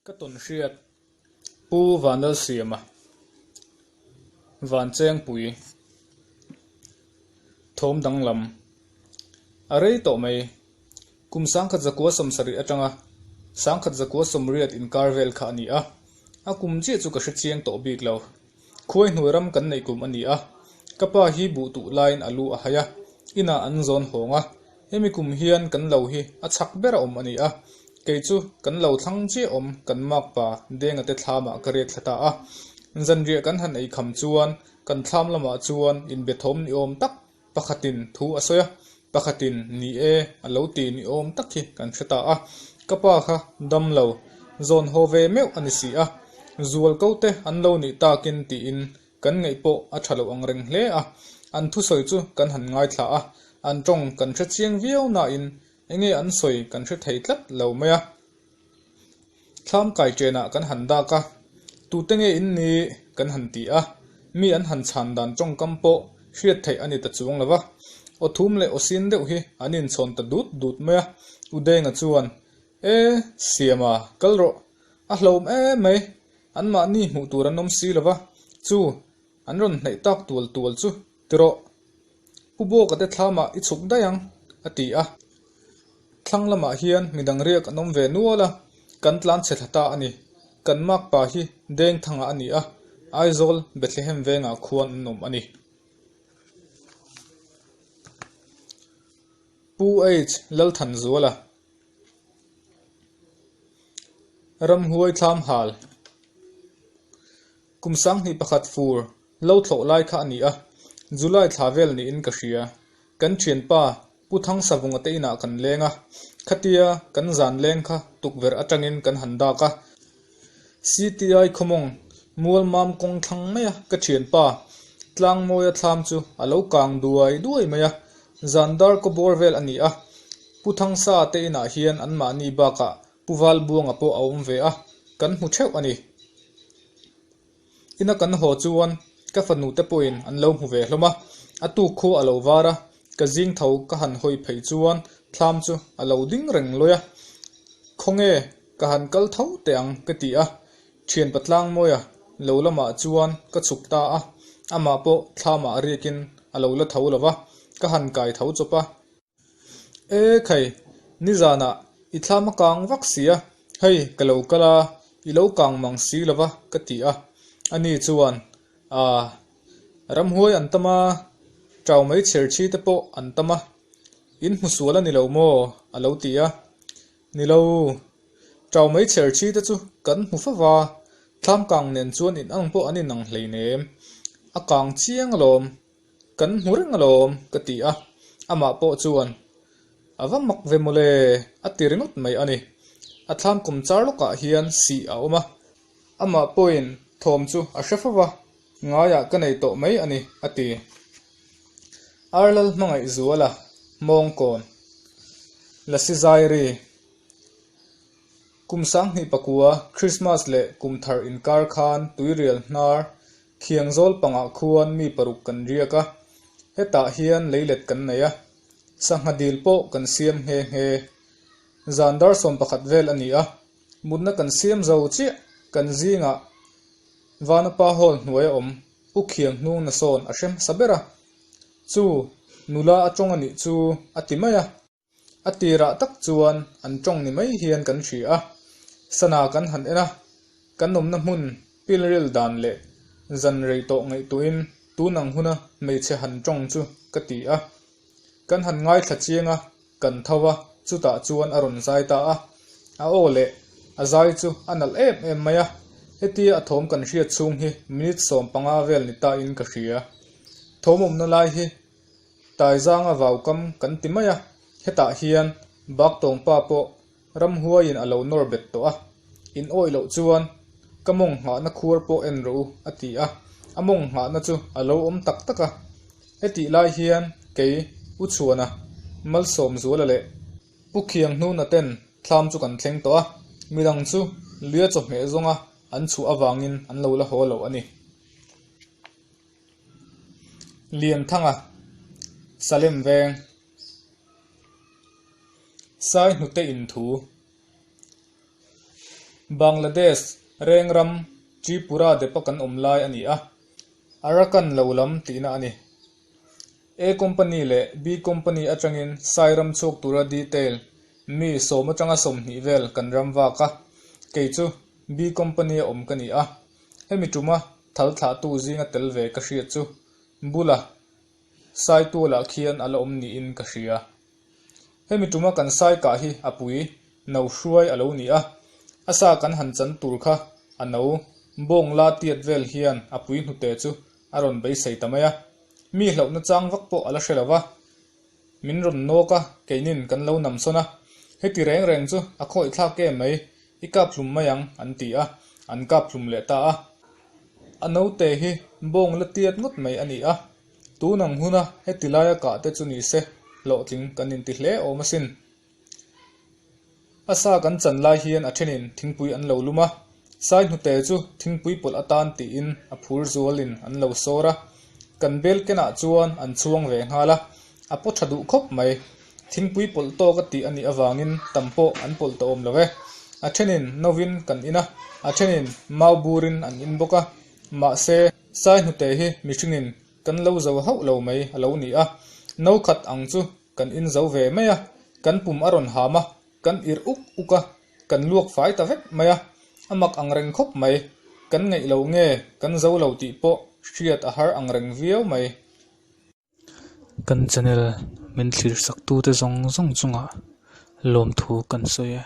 Ka tawn hriat Pu Vanlalsiama Vanchengpui Thawm danglam a rei tawh mai. Kum 1970 atanga 1980 inkar vel kha a ni a, a kum chiah chu ka hre chiang tawh bik lo. Khuai hnuai ram kan neih kum a ni a, ka pa hi buh tuh laiin a lu a hai a, inah an zawn hawng a, hemi kum hian kan lo hi a chhak ber a awm a ni a, kei chu kan lo thlang chiah awm kan makpa Denga te thlamah ka riak thla ta a, zanriah kan han ei kham chuan kan thlam lamah chuan inbe thawm ni awm tak Pakhatin thu a sawi a, pakhatin ni e a lo ti ni awm tak hi kan hre ta a. Ka pa kha dam lo, zawn haw ve meuh a ni si a. Zual ko te an lo nih takin tiin kan ngaih pawh a tha lo ang reng hle a. An thusawi chu kan han ngaithla a, an tawng kan hre chiang viau nain enge an sawi kan hre thei tlat lo mai a. Thlam kai ṭenah kan han dak a, tute nge in ni kan han ti a, mi an han chhan dan tawngkam pawh hriat theih a ni ta chuang lo va. Aw thum leh aw sin deuh hi an inchhawn ta dut dut mai a, U Denga chuan, E, Siama, kal rawh, a hlauhawm em mai, anmahni hmuh tur an awm si lo va, chu, an rawn hnaih tak tual tual chu, ti rawh. Pu Bawka te thlamah i chhuk daih ang, a ti a. Thlang lamah hian midang riak an awm ve nual a, kan tlan chhe thla ta a ni. Kan makpa hi Dengthanga a ni a, Aizawl Bethlehem vengah khuan an awm a ni. Pu H. Lalthanzuala, Ramhuai Thlam Hal. Kum 2001 fur lo thlawh lai kha a ni a, July thla vel niin ka hria. Kan thianpa Pu Thangsavunga te inah kan leng a, khatia kan zan leng kha tukverh atangin kan han dak a. CTI khawmawng Mualmam kawng thlang mai a ka thianpa Tlangmawia thlam chu a lo kang duai duai mai a, zan dar kaw bawr vel a ni a. Pu Thangsa te inah hian anmahni bakah Pu Valbuanga pawh a awm ve a, kan hmu theuh a ni. Ina kan haw chuan ka fanu te pawhin an lo hmu ve hlawm a, a tuk khu a lo var a, ka zing tho ka han hawi phei chuan thlam chu a lo ding reng lawi a, Khawnge ka han kal tho teh ang ka ti a, thianpa Tlangmawia lo lamah chuan ka chhuk ta a, amah pawh thlamah riakin a lo la tho lo va, ka han kai tho chawp a. E khai, nizanah i thlam a kang vak si a, hei ka lo kal a, i lo kang mang si lo va ka ti a. Ani chuan, Aa, ramhuai an tam a, tau mai chher chi te pawh an tam a, in hmu sual a ni lo maw? a lo ti a. Ni lo, tau mai chher chi te chu kan hmu fo va, thlam kang nen chuan in ang pawh an inang hleinem, a kang chiang alawm. Kan hmu reng alawm, ka ti a. Amah pawh chuan, A va mak ve mawle, a ti ringawt mai a ni. A thlam kum char lawkah hian sih a awm a. Amah pawhin thawm chu a hre fo va, ngaiah ka nei tawh mai a ni, a ti. Arlal hmangaih zuala mawngkawn Lasi Zairi. Kum 2009 Krismas leh kum thar inkar khan tuirial hnar Thiangzawl pangah khuan mi paruk kan riak a, hetah hian leilet kan nei a, sangha dil pawh kan siam nghe nghe. Zan dar 11 vel a ni a, mutna kan siam zo chiah kan zingah Vanapa Hall hnuai a awm U Khiang hnung na sawn a hre hmasa ber a, chu nula a tawng a nih chu a ti mai a. A tirah tak chuan an tawng ni mai hian kan hria a, sana kan han en a, kan awmna hmun pilril dan leh zan rei tawh ngaihtuahin tun ang huna hmeichhe han tawng chu ka ti a. Kan han ngaithla chiang a, kan tho a, chutah chuan a rawn zai ta a. A aw leh a zai chu a nalh em em mai a, hetia a thawm kan hriat chhung hi minute 15 vel ni tain ka hria. Thawm awmna lai hi Taizanga vaukam kan ti mai a, hetah hian Baktawngpa pawh ramhuaiin a lo nawr bet tawh a, in awih loh chuan ka mawng nghahna khuar pawh en rawh u a ti a, a mawng nghahna chu a lo awm tak tak a. Hetih lai hian kei U Chhuana, Malsawmzuala leh Pu Khianghnuna ten thlam chu kan thleng tawh a, midang chu luia chawhmeh zawnga an chhuah avangin an lo la haw lo a ni. Lianthanga, Salem veng, Sai hnute inthu. Bangladesh reng ram Tripura depa kan awm lai a ni a, Arakan lo lam tihna a ni. A Company leh B Company atangin Sai ram chhuak tura detail mi sawm atanga 20 vel kan ram vak a, kei chu B Company a awm ka ni a. Hemi tuma thal thlahtu zinga tel ve ka hriat chu bula Sai tualah khian a la awm niin ka hria. Hemi tuma kan sai kah hi a pui no hruai a lo ni a, a sa kan han chan tur kha a no bawng la tiat vel hian a pui hnute chu a rawn beisei ta mai a, mi hlauhna chang vak pawh a la hre lo va, min rawn nawk a, keinin kan lo nam sawn a, heti reng reng chu a khawi thlak em mai, i kap hlum mai ang an ti a, an kap hlum leh ta a. A note hi bawng la tiat ngawt mai a ni a. Tun ang huna heti laia kah te chu ni se hlawhtling kan inti hle awm asin. A sa kan chan lai hian a thenin thingpui an lo lum a, sai hnute chu thingpui pawlh atan tiin a phur zualin an lo sawr a, kan bel kenah chuan an chhuang ve nghal a, a paw tha duh khawp mai. Thingpui pawlh tawk a tih a nih avangin tam pawh an pawlh tawh awm lo e. A thenin novin kan in a, a thenin mau burin an in bawk a, mahse, Sai hnute hi mihringin kan lo zo hauh lo mai a lo ni a, no khat ang chu kan in zo ve mai a, kan pum a rawn ham a, kan irh uk uk a, kan luak fai ta vek mai a, a mak ang reng khawp mai, kan ngeih lo nge kan zo lo tih pawh hriat a har ang reng viau mai. Kan channel min thlir sak tute zawng zawng chungah lawmthu kan sawi e.